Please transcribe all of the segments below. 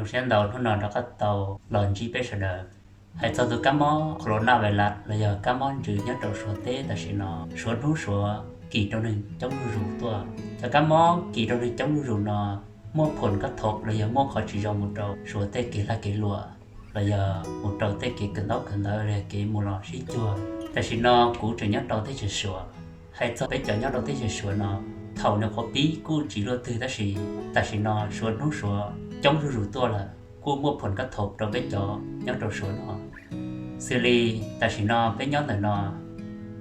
Zoo siab ntau hnub no rov qab tau los ntsib peb sawv daws. Hais txog tus kab mob corona virus los yog kab mob ntsws nyob rau Suav teb tam sim no, Suav hnub Suav kis rau neeg coob zuj zus tuaj. Cov kab mob kis rau neeg coob zuj zus no muaj phom kab thom los yog muaj qhov tsis zoo mus rau Suav tej kev lag kev luam los yog mus rau tej kev kawm ntaub kawm ntawv los yog kev mus los sib cuag. Tam sim no kuv tseem nyob rau teb chaws Suav. Hais txog peb cov nyob rau teb chaws Suav no, thaum nws qhuav pib kuj tsis luaj twg tab sis tam sim no Suav hnub Suav coob zuj zus tuaj lawm, kuj muaj phom kab thom rau peb cov nyob rau Suav no. Xws li tam sim no peb nyob ntawm no,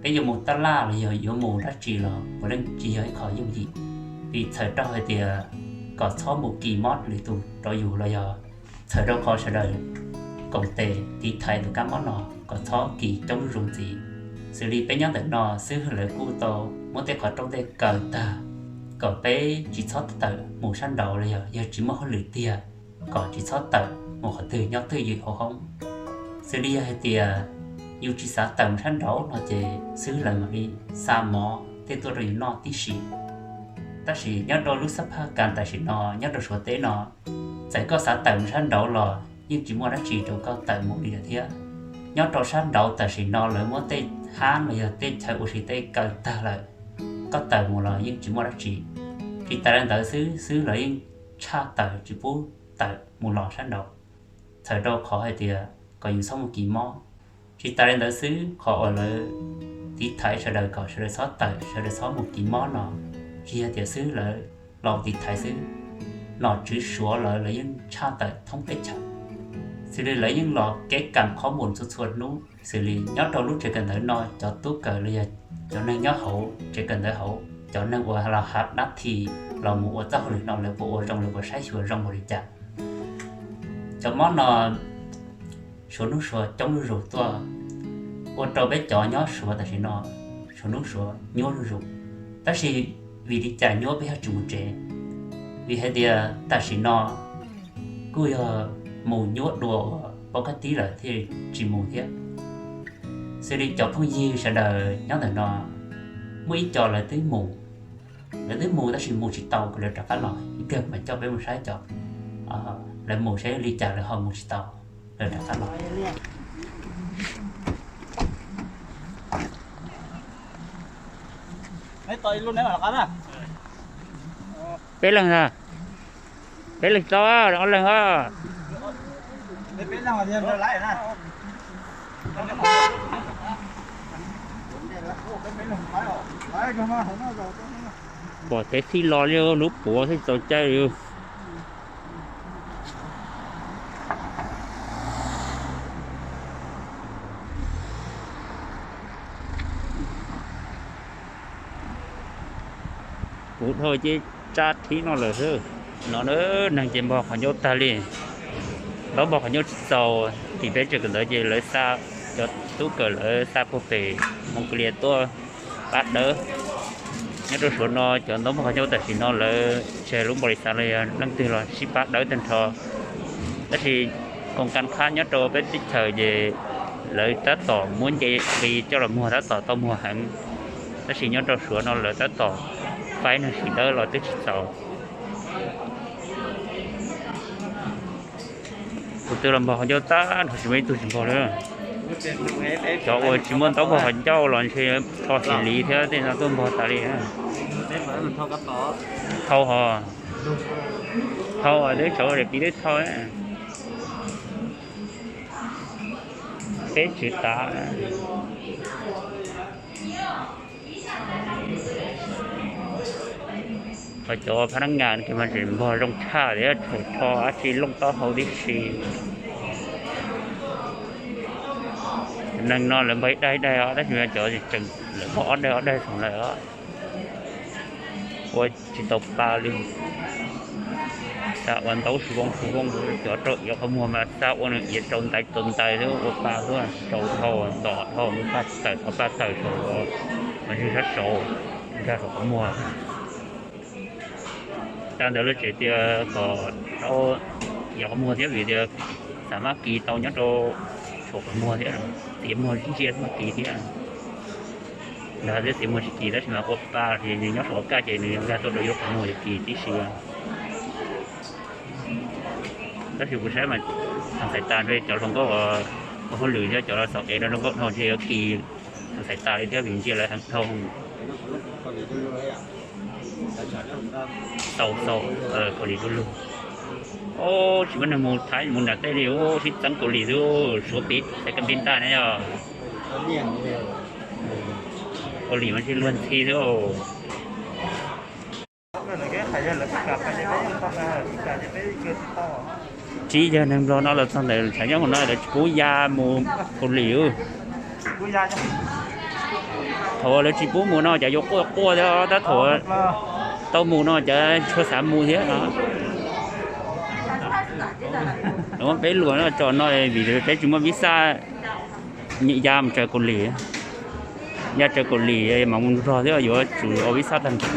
peb yuav mus taj laj los yog yuav mus dab tsi los puav leej tsis yog ib qho yooj yim, vim txhawm rau hais tias kom txhob mus kis mob lwm tus rau yus los yog txhawm rau qhov sawv daws koom tes tiv thaiv tus kab mob no kom txhob kis coob zuj zus ntxiv. Xws li peb nyob ntawm no xwb lawv kuj tau muab tej qhov rooj tej kaw tag kom peb tsis txhob tawm mus sab nraud los yog yog tsis muaj hauj lwm tiag kom tsis txhob tawm mus qhov twg nyob twj ywm hauv hoob. Xws li yog hais tias yus tsis xav tawm mus sab nraud no ces xwb lawv mam li xa mov tej tuaj rau yus noj tib si. Tab sis nyob rau lub xab phaj kas tam sim no nyob rau Suav teb no, txawm koj xav tawm mus sab nraud los yeej tsis muaj dab tsi rau koj tawm mus li lawm thiab. Nyob rau sab nraud tam sim no lawv muab tej hab los yog tej chaw ua si teb kaw tag lawm, koj tawm mus los yeej tsis muaj dab tsi. Tsis tas li ntawd xwb, xwb lawv yeej tshaj tawm tsis pub tawm mus los sab nraud, txhawm rau qhov hais tias kom yus txhob mus kis mob. Tsis tas li ntawd xwb, qhov uas lawv tiv thaiv sawv daws kom sawv daws txhob tawm, sawv daws txhob mus kis mob no, tsis yog tias xwb lawv los tiv thaiv xwb, nom tswv Suav lawv los yeej tshaj tawm thoob teb chaws. Xws li lawv yeej los kev kam qhob mus txhua txhua hnub. Xws li nyob rau lub tsev kawm ntawv no cov tub kawm los yog cov neeg nyob hauv tsev kawm ntawv hauv, cov neeg uas los hav dab thi los mus ua txoj hauj lwm no lawv puas ua zoo, lawv puas saib xyuas zoo npaum li cas? Cov mob no Suav hnub Suav coob zuj zus tuaj, ua rau peb cov nyob Suav tam sim no Suav hnub Suav nyuaj zuj zus. Tab sis vim li cas nyuaj peb ho tsis mus tsev? Vim hais tias tam sim no kuj yog mus nyuaj dua uas pab kab tib lawm thiaj tsis mus thiab. Xws li cov phooj ywg sawv daws nyob ntawm no, muaj ib co lawv twb mus, lawv twb mus tab sis mus tsis tau, kuv lawv rov qab los ib pliag mas coj peb mus saib cov lawv mus saib li cas lawv ho mus tsis tau, lawv rov qab los. Peb leeg a, peb leeg tau, ob leeg a. Pom tev txhij los li lub puav thiaj txaus caij li. Kuv dhau ces tsab thib no lawm xwb. No neeg ces npog qhov ncauj tag li, ntaub npog qhov ncauj tsis txaus. Tim peb tsev kawm ntawv ces lawv xa, cov tub kawm lawv xa puag pem Moos Kws Lias tuaj pab dawb. Nyob rau Suav no cov ntaub npog qhov ncauj tam sim no lawv tsis hais lub npaus lis xav los yog leej twg los sib pab dawb tag nrho. Tab sis koom kas qhab nyob rau peb teb chaws ces lawv tab tom muab nce li coj los muag tab tom tau muag heev. Tab sis nyob rau Suav no lawv tab tom faib neeg sim dawb los twb tsis txaus. Tus twg los npog qhov ncauj tag nrho, tsis muaj ib tug tsis npog li. Cov uas tsis muaj ntaub npog qhov ncauj los ntshe tho xis li thiab tej no tuaj npog tas li. Thau hos, thau twb tsauv pib twb thau. Peb tswv tav. Ho cov phab nab ngas ces mas tseem npog zoo tshaj thiab, tshuav tsho dab tsi looj taub hau tib si. Neeg no lawv npog ib daig ib daig os, tab sis cov tseem lawv npog ob daig ob daig xwb lawm os. Ua tsis tau pa li. Xa ua ntaub su voo su voo, cov rau iav qhov muag mas xa ua nws iav rau ntaiv rau ntaiv xwb, ua pa xwb, rau dhau ntom dhau, nws pa tawm dhau pa tawm saum, mas ntshe sab saud, nkag saum qhov muag. Tag ntawd lawv tseem tias kom rau iav qhov muag thiab vim tias xav mab kis tau nyob rau saum qhov muag thiab, tiav muag ntsia mab kis thiab. Ntag thiab tiav muag tsis kis tab sis mas ua pa ces nws nyob saum qhov kaj ces nws nkag tuaj rau iav qhov muag yuav kis tib si. Tab sis kuv saib mas thaum xais tas ntshe cov hluas nkauj uas ua hauj lwm thiab cov xaus ev rau hluas nkauj dhau ntshe yuav khi thaum xais tas li thiab vim ntsia lawv heev dhau. Xaus xaus, Kaus Lim du lug. Tsis muaj neeg mus Thaib mus nram tej li, sib txeeb Kaus Lim xwb, Suav pem xaiv kas pis ntaj na yog. Kaus Lim mas tsis luag ntxhi xwb. Tsis yog neeg Nplog no los txog ntawm tshav nyob hauv no lawv tsis pub ya mus Kaus Lim. Thaum lawv tsis pub mus no cov yuav quaj quaj thiab, tab thaum tau mus no cov tsis tshua xav mus thiab no. Muab peb luag no tso no vim peb tsis muaj vis xaj ya mus tsaws Kaus Lim. Ya tsaws Kaus Lim mas mus Nplog thiab yuav tsum ua vis xaj tag nrho.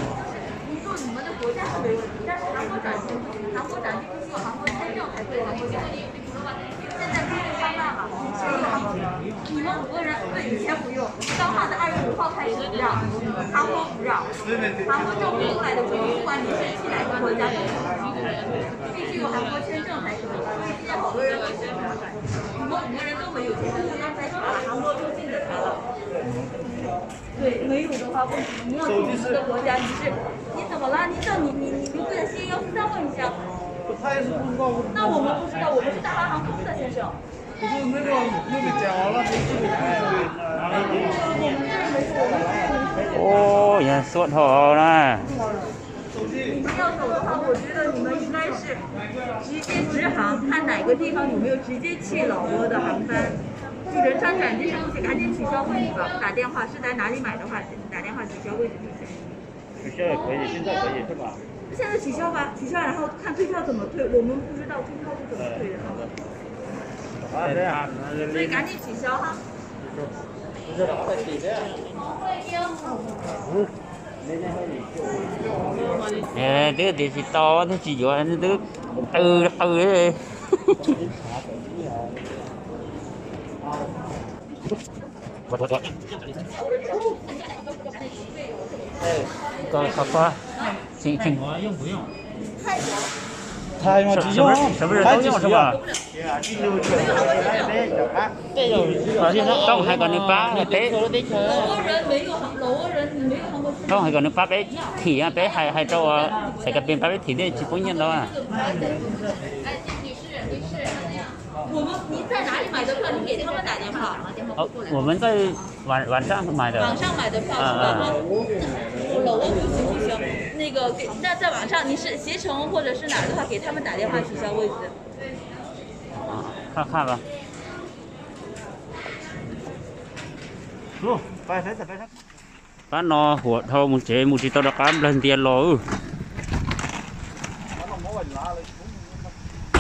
对，没有的话，为什么你要去你们的国家？你是你怎么了？你叫你你你你不小心要去再问一下。他也是不知道。那我们不知道，我们是大韩航空的，先生。不是那个那个讲完了，没这个。我们这儿没有，我们这儿没有。 Ub, yog xuab dhau na. 你们要走的话，我觉得你们应该是直接直航，看哪个地方有没有直接去老挝的航班。你人穿感激生物鞋，赶紧取消位置吧，打电话，是在哪里买的话，打电话取消位置就行。取消也可以，现在可以是吧？现在取消吧，取消，然后看退票怎么退，我们不知道退票是怎么退的。好的。好的。所以赶紧取消哈。 Twb tias tsis tau, twb tsis yuav, twb qw qw. Thaij mas tsis yooj, thaij tsis yooj. Tau hais kom nws pab peb, tau hais kom nws pab peb thim, peb hais, hais rau xaiv kas pis pab peb thim thiaj tsis poob nyiaj ntau. 我们，你在哪里买的票？你给他们打电话。我们在网，网上买的。网上买的票是吧？啊，啊。老挝不行，不行。那个，给，那在网上，你是携程或者是哪儿的话，给他们打电话取消位置。啊，看看吧。 Pab no huam dhau mus tsev mus tsis tau rov qab nplawg ntias los.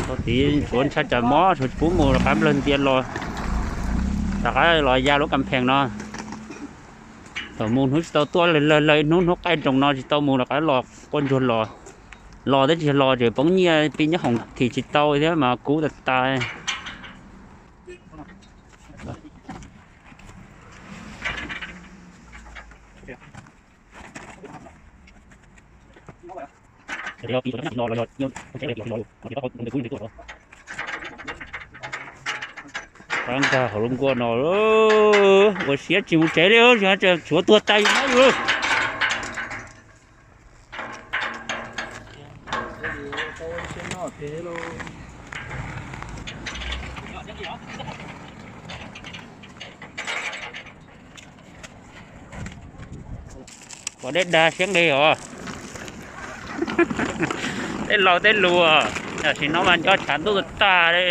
Tau tiv Suav ntshai tsam mob, Suav tsis pub mus rov qab nplawg ntias los, rov qab los ya lub kas phees no. Thaum mus hnub tsis tau tuaj, lawg lawg ib hnub, hnub qaij nroos no tsis tau mus rov qab los quaj ntsuag los. Los twb tsis los, tseem poob nyiaj, pib nyob hoom thim tsis tau thiab mas kub tas tas. Pab nkag hauv lub nkuaj no, ua siab tsis mus tsev li, tshuav tuag tas yus nyob yus. Pom dej dag siab nqis os. Tej laus tej lus, tam sim no mas nco tshav ntuj tag li.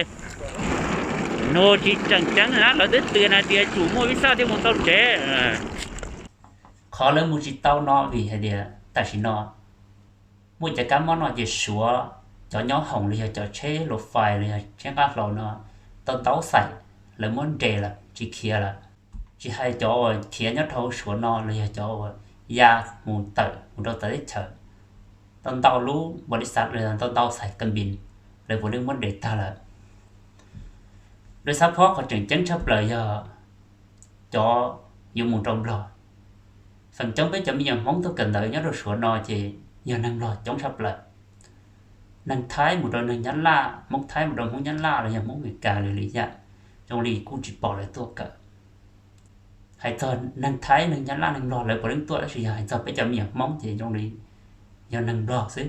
Nug tsis tseem ceeb na, lawv twb twb hais tias tsum muaj vis xaj thiaj mus tau tsev. Qhov lawv mus tsis tau no vim hais tias tam sim no muaj cov kab mob no ces Suav cov nyob hoom los yog cov tsheb luv fais los yog tsheb nqaj hlau no tau ntau xaim, lawv muab nres lawm tsis khiav lawm. Tsis hais cov uas khiav nyob rau Suav no los yog cov uas ya mus tawm mus rau txawv teb chaws, tau ntau lub npaum li xav los ntau ntau xaim kas pis, lawv puav leej muab nres tag lawm. Lawv xav phob qhov tseem ceeb tshaj plaws yog cov yuav mus rau Nplog. Feem coob peb cov me nyuam Hmoob tuaj kawm ntawv nyob rau Suav no ces yog neeg Nplog coob tshaj plaws. neeg Thaib mus rau neeg Nyab Laj, Hmoob Thaib mus rau Hmoob Nyab Laj los yog Hmoob Amelikas li li yam, zoo li kuj tsis pom lawv tuaj kawm. Hais txog neeg Thaib, neeg Nyab Laj, neeg Nplog lawv puav leej tuaj, tab sis yog hais txog peb cov me nyuam Hmoob ces zoo li yog neeg Nplog xwb.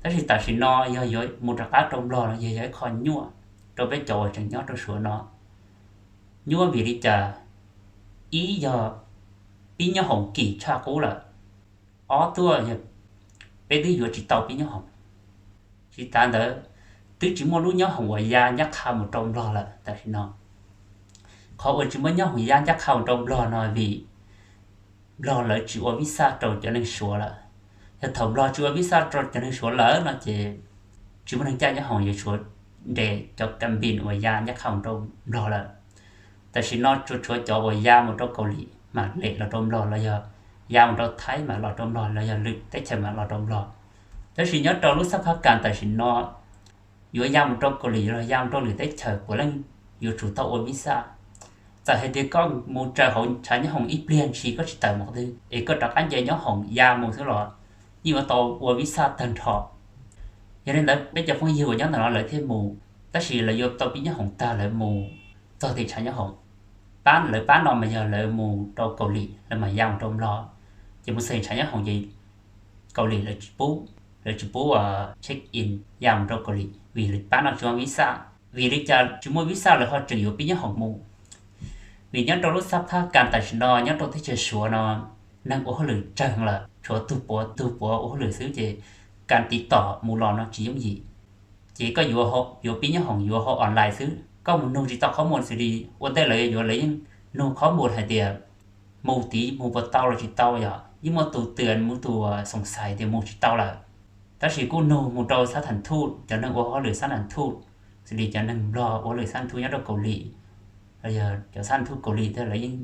Tab sis tam sim no yog yuav mus rov qab rau Nplog no yog yog ib qho nyuaj rau peb cov uas tseem nyob rau Suav no. Nyuaj vim li cas? Ib yog pib nyob hoom kim tshaj qub lawm. Ob tuaj yog peb twb yuav tsis tau pib nyob hoom. Tsis tas ntawd, twb tsis muaj lub nyob hoom uas ya ncaj qha mus rau Nplog lawm tam sim no. Qhov uas tsis muaj nyob hoom ya ncaj qha mus rau Nplog no vim Nplog lawv tsis ua visa rau cov neeg Suav lawm. Yog thaum Nplog tsis ua visa rau cov neeg Suav lawm no ces tsis muaj neeg caj nyob hoom yuav tshuav nres cov kam pin uas ya ncaj qha mus rau Nplog lawm. Tam sim no tsuas tshuav cov uas ya mus rau Kaus Lim mam lem los rau Nplog los yog ya mus rau Thaib mam los rau Nplog los yog lwm teb chaws mam los rau Nplog. Tab sis nyob rau lub xab phab kas tam sim no yuav ya mus rau Kaus Lim los ya mus rau lwm teb chaws puav leej yuav tsum tau ua visa. Txawm hais tias koj mus raws hauv tshav nyob hoom ib pliag ntshis koj tsis tawm mus qhov twg es koj rov qab nce nyob hoom ya mus xwb los yeej yuav tau ua visa tag nrho. Yog li ntawd peb cov phooj ywg uas nyob ntawm no lawv thiaj mus, tab sis lawv yuav tau pib nyob hoom tag lawv mus txog tim tshav nyob hoom. Pab lawv pab no mas yog lawv mus rau Kaus Lim lawv mam ya mus rau Nplog, ces mus txog tim tshav nyob hoom ces Kaus Lim lawv tsis pub, lawv tsis pub check in ya mus rau Kaus Lim vim lawv pab no tsis muaj visa. Vim li cas tsis muaj visa lawv ho tseem yuav pib nyob hoom mus? Vim nyob rau lub xab phab kas tam sim no nyob rau teb chaws Suav no neeg ua hauj lwm tsawg lawm, tshuav tug puav tug puav ua hauj lwm xwb ces kas tiv tom mus los no tsis yooj yim. Ces koj yuav, yuav pib nyob hoom yuav hauv online xwb, koj mus nug tsis tau qhov muag xws li ua ntej lawv yuav lawv yeej nug qhov muag hais tias mus tid mus puas tau los tsis tau, yog yeej muaj tus twm mus tus xoom xais tias mus tsis tau lawm. Tab sis kuj nug mus rau xab tham thuj, cov neeg ua hauj lwm xab tham thuj, xws li cov neeg Nplog ua hauj lwm xab tham thuj nyob rau Kaus Lim los yog cov xab tham thuj Kaus Lim thiab lawv yeej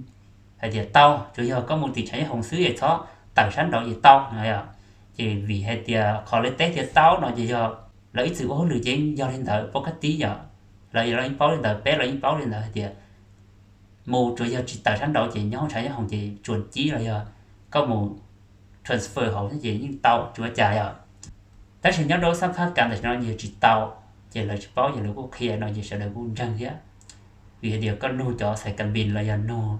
hais tias tau, tsuas yog koj mus tim tshav nyob hoom xwb es txhob tawm sab nraud ces tau no. Ces vim hais tias qhov lawv teb tias tau no ces yog lawv ib txwm ua hauj lwm ces yog li ntawd paub kab tib yom, lawv yeej paub li ntawd, peb los yeej paub li ntawd hais tias mus tsuas yog tsis tawm sab nraud ces nyob hauv tshav nyob hoom ces tsuas cib los yog koj mus transfer hauv ces yeej tau tsis ua cas yom. Tab sis nyob rau xab phab kas tam sim no yog tsis tau, ces lawv tsis paub ces lawv kuj qhia no ces sawv daws kuj ntseeg thiab. Vim hais tias koj nug cov xais kas npis los yog nug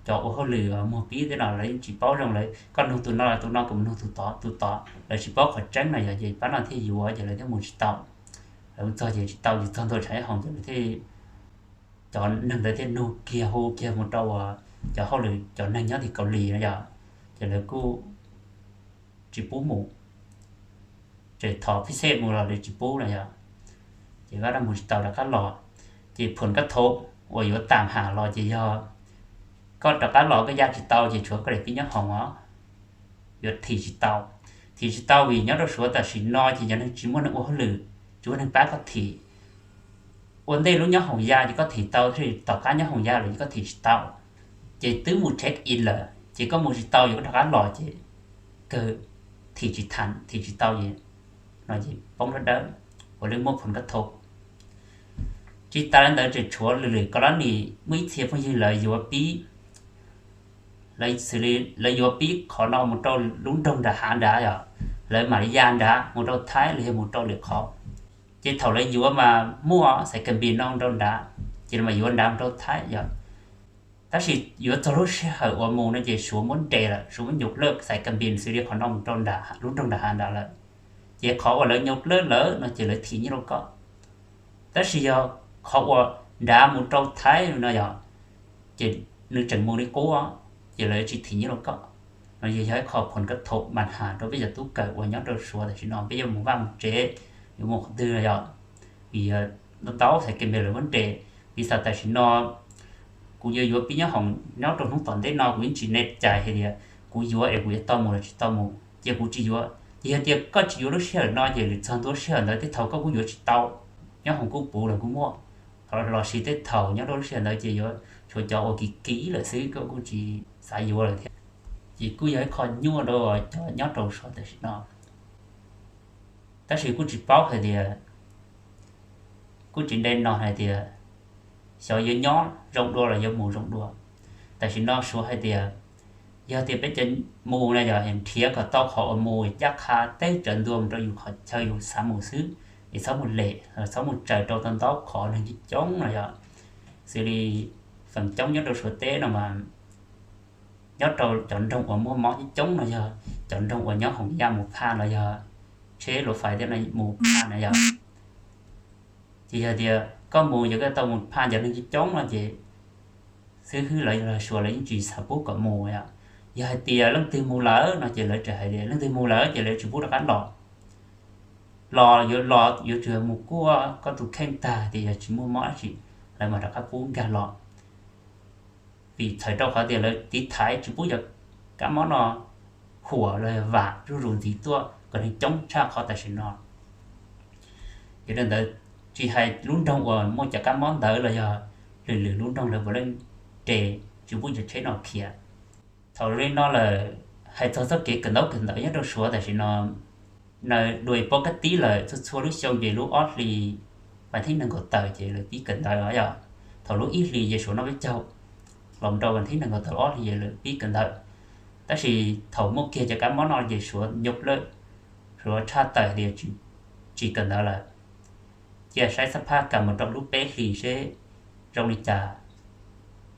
cov ua hauj lwm muag pib tej no lawv yeej tsis paub zoo lawm, koj nug tus no los tus no, kuv nug tus tod tus tod, lawv tsis paub qhov tseeb no yog ces pab no thiaj yuav ces lawv thiaj mus tsis tau. Lawv mus txog ces tsis tau ces txog ntua tshav nyob hoom ces lawv thiaj, cov neeg ntawd thiaj nug kiag hu kiag mus rau cov hauj lwm cov neeg nyob tim Kaus Lim no yom, ces lawv kuj tsis pub mus, tseem thov phij xej mus los lawv tsis pub no yom, ces pab no mus tsis tau rov qab los. Ces phuam kab thaum uas yuav tam ham los ces yog koj rov qab los koj ya tsis tau ces tshuav koj daim pib nyob hoom os, yuav thim tsis tau. Thim tsis tau vim nyob rau Suav tam sim no ces cov neeg tsis muaj neeg ua hauj lwm, tsis muaj neeg pab koj thim. Ua ntej lub nyob hoom ya ces koj thim tau, tab sis tom qab nyob hoom ya lawm ces koj thim tsis tau. Ces twb mus check in lawm ces koj mus tsis tau ces koj rov qab los ces kawg thim tsis tau, thim tsis tau ces no ces poob dawb dawb, puav leej muaj phuam kab thaum. Tsis tas li ntawd tseem tshuav lwm lwm kos lob nis, muaj ib txhia phooj ywg lawv yuav pib, lawv xws li lawv yuav pib qhov no mus rau lub nroog nram hav nrad yom, lawv mam li ya nrad mus rau Thaib los yog mus rau lwm qhov. Ces thaum lawv yuav mas muaj xais kas npis no rau nrad, ces lawv mam yuav nrad mus rau Thaib yom. Tab sis yuav txog lub sij hawm uas mus no ces Suav muab nres lawm, Suav muab nyuj lawj xais kas npis xws li qhov no mus rau lub nroog nram hav nrad lawm. Ces qhov uas lawv nyuj lawj lawm no ces lawv thim nyiaj rau koj. Tab sis yog qhov uas nrad mus rau Thaib no yog, ces nws tseem mus li qub, ces lawv tsis thim nyiaj rau koj. No yog ib qho phuam kab thaum mas has rau peb cov tub kawm uas nyob rau Suav tam sim no peb yuav mus vaj mus tsev, yuav mus qhov twg no yog, vim ntau xais kas npis lawv muab nres. Vim xam tam sim no kuv yuav yuav pib nyob hoom nyob rau hnub tom ntej no kuv yeej tsis ne cai hais tias kuv yuav es kuv yuav tau mus los tsis tau mus ces kuv tsis yuav. Ces yog tias koj tsis yuav lub sij hawm no ces lwm txog ntua lub sij hawm ntawd tej thaum koj kuj yuav tsis tau, nyob hoom kuj puv los kuj muaj, los sis tej thaum nyob rau lub sij hawm ntawd ces yuav tshuav cov uas kim kim lawm xwb koj kuj tsis xav yuav lawm thiab. Ces kuj yog ib qho nyuaj rau cov nyob rau Suav tam sim no. Tab sis kuj tsis paub hais tias, kuj tsis nte no hais tias xyov yuav nyob zoo dua los yuav mus zoo dua. Tam sim no Suav hais tias Yog tias peb cov mus na yog nrhiav kom tau qhov uas mus caj qha teb tsaws ntua mus rau yus qhov chaw yus xav mus xwb, es txhob mus lem, txhob mus tsaws rau tau ntau qhov neeg coob coob no yog. Xws li feem coob nyob rau Suav teb no mas nyob rau cov nroog uas muaj mob coob coob no yog cov nroog uas nyob hoom yaj mus phaj los yog tsheb luv fais tej no mus phaj na yog. Ces yog tias koj mus ces koj tau mus phaj cov neeg coob coob no ces xib hwb lawv los Suav lawv yeej tsis xav pub kom mus yom. Yog hais tias leej twg mus lawm no ces lawv tseem hais tias leej twg mus lawm ces lawv tsis pub rov qab los. Los yuav los yuav tsum mus kuaj koj tus kheej tag tias yog tsis muaj mob dab tsi, lawv mam rov qab pub nkag los. Vim txhawm rau qhov tias lawv tiv thaiv tsis pub cov kab mob no huam los yog vam zuj zus ntxiv tuaj kom neeg coob tshaj qhov tam sim no. Yog li ntawd, tsis hais lub nroog uas muaj cov kab mob ntawd los yog lwm lwm lub nroog lawv puav leej res tsis pub cov tsheb no khiav. Thaum li no lawm, hais txog txoj kev kawm ntaub kawm ntawv nyob rau Suav tam sim no, na dua pob kab tib lawm txhua txhua lub xyoo ces lub ob hlis vas thib nees nkaum tawm ces lawv pib kawm ntawv os yom. Thaum lub ib hlis ces Suav noj peb caug los rau vas thib nees nkaum tawm ob hlis ces lawv pib kawm ntawv. Tab sis thaum muaj kiag cov kab mob no ces Suav nyuj lawm, Suav tshaj tawm tias tsis kawm ntawv lawm. Cia saib xab phaj kam mus rau lub peb hlis seb zoo li cas,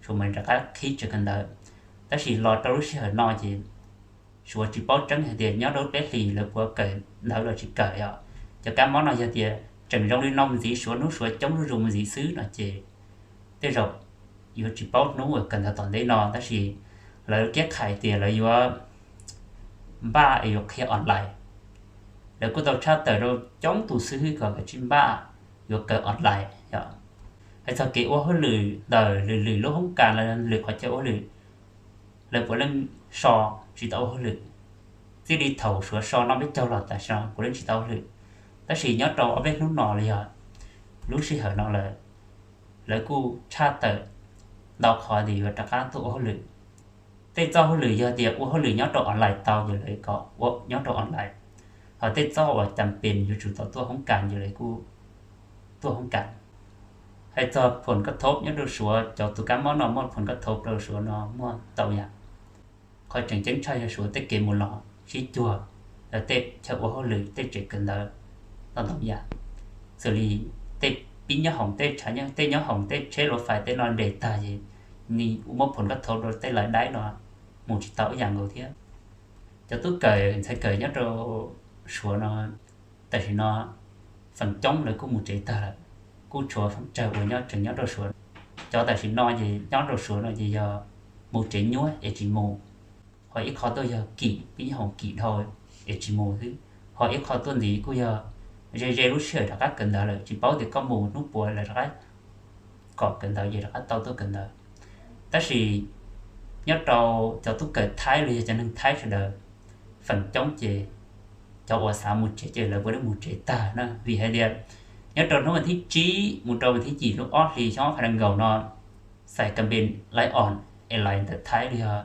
Suav mam rov qab qhib tsev kawm ntawv. Tab sis los rau lub sij hawm no ces Suav tsis paub tseeb hais tias nyob rau lub peb hlis lawv puas kawm ntawv los tsis kawm os. Cov kab mob no yog tias tseem zoo li no mus ntxiv, Suav hnub Suav coob zuj zus mus ntxiv xwb no ces tej zaum yuav tsis paub hnub uas kawm ntawv tom ntej no, tab sis lawv kiab qhais tias lawv yuav npaj es yuav qhia online. Lawv kuj tau tshaj tawm rau coob tus xib hwb kom kav tsij npaj yuav kawm online os. Hais txog kev ua hauj lwm ntawm lwm lwm lub hoob kas los lwm qhov chaw ua hauj lwm, lawv puav leej so tsis tau ua hauj lwm. Txij li thaum Suav so noj peb caug los tam sim no puav leej tsis tau ua hauj lwm. Tab sis nyob rau ob peb hnub no los yog lub sij hawm no lawm, lawv kuj tshaj tawm ntau qhov tias yuav rov qab tuaj ua hauj lwm. Tej txoj hauj lwm yog tias ua hauj lwm nyob rau online tau ces lawv kom ua nyob rau online, ho tej txoj uas cas pes yuav tsum tau tuaj hoob kas ces lawv kuj tuaj hoob kas. Hais txog phoom kab thob nyob rau Suav, cov tus kab mob no muaj phoom kab thob rau Suav no muaj ntau yam. Qhov tseem ceeb tshaj yog Suav tej kev mus los sib cuag, tej chaw ua hauj lwm, tej tsev kawm ntawv, ntau ntau yam. Xws li tej pib nyob hoom, tej tshav, tej nyob hoom, tej tsheb luv fais tej no nres tag ces nws muab phoom kab thob rau tej lav daib no mus tsis tau ib yam nkaus thiab. Cov tub kawm ntxhais kawm nyob rau Suav no tam sim no feem coob lawv kuj mus tsev tag lawm, kuj tshuav feem tsawg uas nyob tseem nyob rau Suav. Cov tam sim no ces nyob rau Suav no ces yog mus tsev nyuab es tsis mus, ho ib qho tuaj yog kim, pib nyob hoom kim dhau es tsis mus xwb, ho ib qho tuaj ntxiv kuj yog ze ze lub sij hawm rov qab kawm ntawv lawm, tsis paub tias koj mus hnub puas lawv rov qab kom kawm ntawv ces rov qab tau tuaj kawm ntawv. Tab sis nyob rau cov tub kawm Thaib los yog cov neeg Thaib sawv daws, feem coob ces cov uas xav mus tsev ces lawv puav leej mus tsev tag na, vim hais tias nyob rau hnub vas thib tsib mus rau vas thib yim lub ob hlis xyoo ob phav nees nkaum no, xais kam pes Lion Airline ntawm Thaib los yog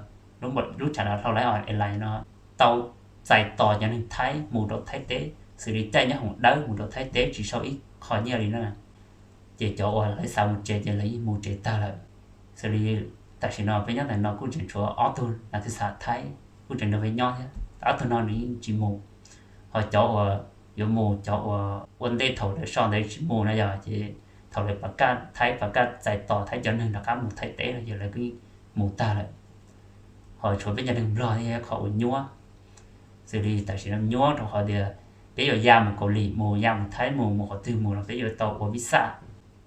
lub tshav dav hlau Lion Airline no tau txais tos cov neeg Thaib mus rau Thaib teb, xws li caij nyob hoom dawb mus rau Thaib teb tsis sau ib qho nyiaj li na. Ces cov uas lawv xav mus tsev ces lawv yeej mus tsev tag lawm. Xws li tam sim no peb nyob ntawm no kuj tseem tshuav ob tug nas thwj xam Thaib kuj tseem nrog peb nyob thiab, ob tug no nws yeej tsis mus. Ho cov uas yuav mus, cov uas ua ntej thaum lawv so ntawd tsis mus no yog ces thaum lawv pas kaj Thaib, pas kaj txais tos Thaib cov neeg rov qab mus Thaib teb no ces lawv kuj mus tag lawm. Ho tshuav peb cov neeg Nplog thiab qhov uas nyuab, xws li tam sim no nyuab rau qhov tias peb yuav ya mus Kaus Lim mus, ya mus Thaib mus, mus qhov twg mus los peb yuav tau ua vis xaj,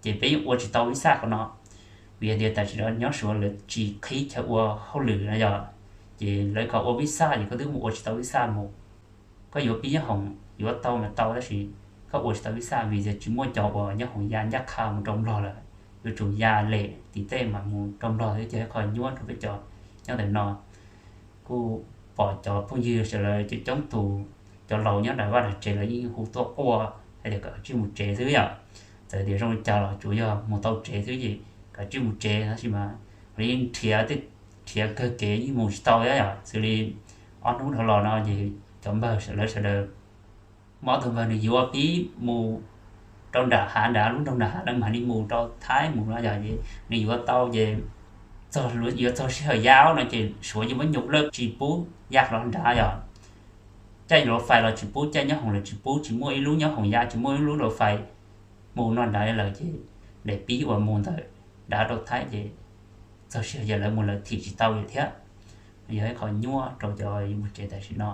ces peb yeej ua tsis tau vis xaj qhov no. Vim tias tam sim no nyob Suav lawv tsis qhib chaw ua hauj lwm no yog, ces lawv kom ua vis xaj ces koj twb mus ua tsis tau vis xaj mus. Koj yuav pib nyob hoom yuav tau mas tau, tab sis koj ua tsis tau vis xaj vim tias tsis muaj cov uas nyob hoom ya ncaj qha mus rau Nplog lawm, yuav tsum ya lem tim tej mas mus rau Nplog thiab, ces qhov nyuab rau peb cov nyob ntawm no. Kuj pom cov phooj ywg sawv daws coob coob tus, cov laus nyob nram vaj nram tsev lawv yeej hu tuaj quaj hais tias kom tsij mus tsev xwb yom. Txawm tias zoo li cas los tsuas yog mus tau tsev xwb ces kom tsij mus tsev, tab sis mas lawv yeej nrhiav, nrhiav kawg kev yeej mus tsis tau thiab yom. Xws li ob hnub dhau los no ces cov npawg lawv sawv daws muaj ob tug npawg nws yuav pib mus rau nram hav, nram lub nroog nram hav, lawv mam li mus rau Thaib mus no yog, ces nws yuav tau ces txog, yuav txog sij hawm ya no ces Suav yeej muab nyuj lawj tsis pub ya los nrad yog. Caij luv fais los tsis pub, caij nyob hoom los tsis pub, tsis muaj ib lub nyob hoom ya, tsis muaj ib lub luv fais mus no nrad lawm ces daim pib uas mus ntawm nrad rau Thaib ces txog sij hawm yog lawv mus lawv thim tsis tau li thiab. Yog ib qho nyuaj rau cov yuav mus tsev tam sim no.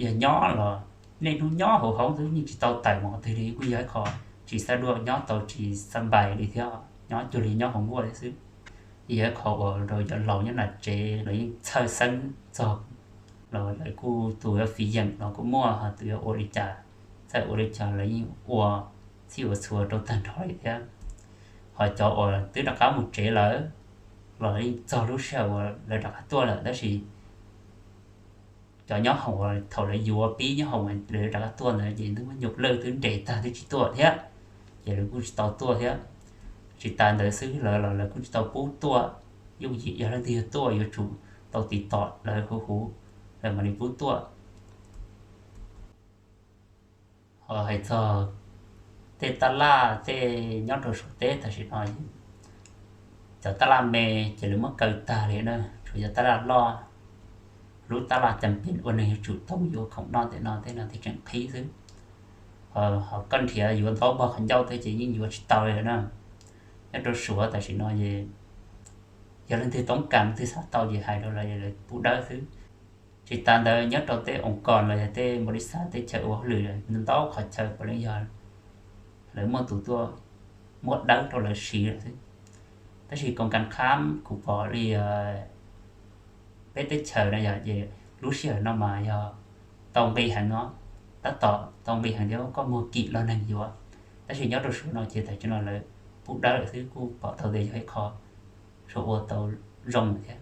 Yog nyob los niaj hnub nyob hauv hoob xwb yeej tsis tau tawm mus qhov twg li, kuj yog ib qho tsis xab dua, nyob tau tsis xab npais li thiab, nyob cuag li nyob hauv nkuaj thiab xwb. Yog ib qho uas rau cov laus nyob nram tsev los yeej txhawj xeeb txog, los lawv kuj tus yuav fiv yeem los kuj muaj, ho tus yuav ua li cas, txawj ua li cas lawv yeej ua txhij ua txhua rau tag nrho li thiab. Ho cov uas twb rov qab mus tsev lawm los yeej txog lub sij hawm uas lawv rov qab tuaj lawm, tab sis cov nyob hoom uas thaum lawv yuav pib nyob hoom lawv rov qab tuaj ntawd ces nws muab nyuj lawj twb nres tag twb tsis tuaj thiab, ces lawv kuj tsis tau tuaj thiab. Tsis tas ntawd xwb lawv los lawv kuj tsis tau pub tuaj. Yooj yim yog leej twg yog tuaj yuav tsum tau tiv tom lawv huv huv, lawv mam li pub tuaj. Ho hais txog tej tab laj tej nyob rau Suav teb tam sim no, cov tab laj me ces lawv muab kaw tag li na, tshuav cov tab laj loj, lub tab laj cas pes ua neeg yuav tsum tau yuav khoom noj tej no tej no thiaj tseem qhib xwb. Ho koj nrhiav yuav ntaub npog qhov ncauj tej ces yeej yuav tsis tau li na. Nyob rau Suav tam sim no es yog leej twg toob kas leej twg xav tau ces hais rau lawv, lawv pub dawb xwb. Tsis tas ntawd nyob rau tej oos kos los yog tej npaum li xav tej chaw ua hauj lwm ntau qhov chaw puav leej yog lawv muaj tus tuaj muab dawb rau lawv siv lawm xwb. Tab sis koom kas khab kuv pom li peb teb chaws no yog ces lub sij hawm no mas yog tau nqi heev no, tab tom tau nqi heev thiab koj muag kim los neeg yuav. Tab sis nyob rau Suav no ces tam sim no lawv pub dawb lawm xwb, kuj pom tau tias yog ib qho Suav ua tau zoo lawm thiab.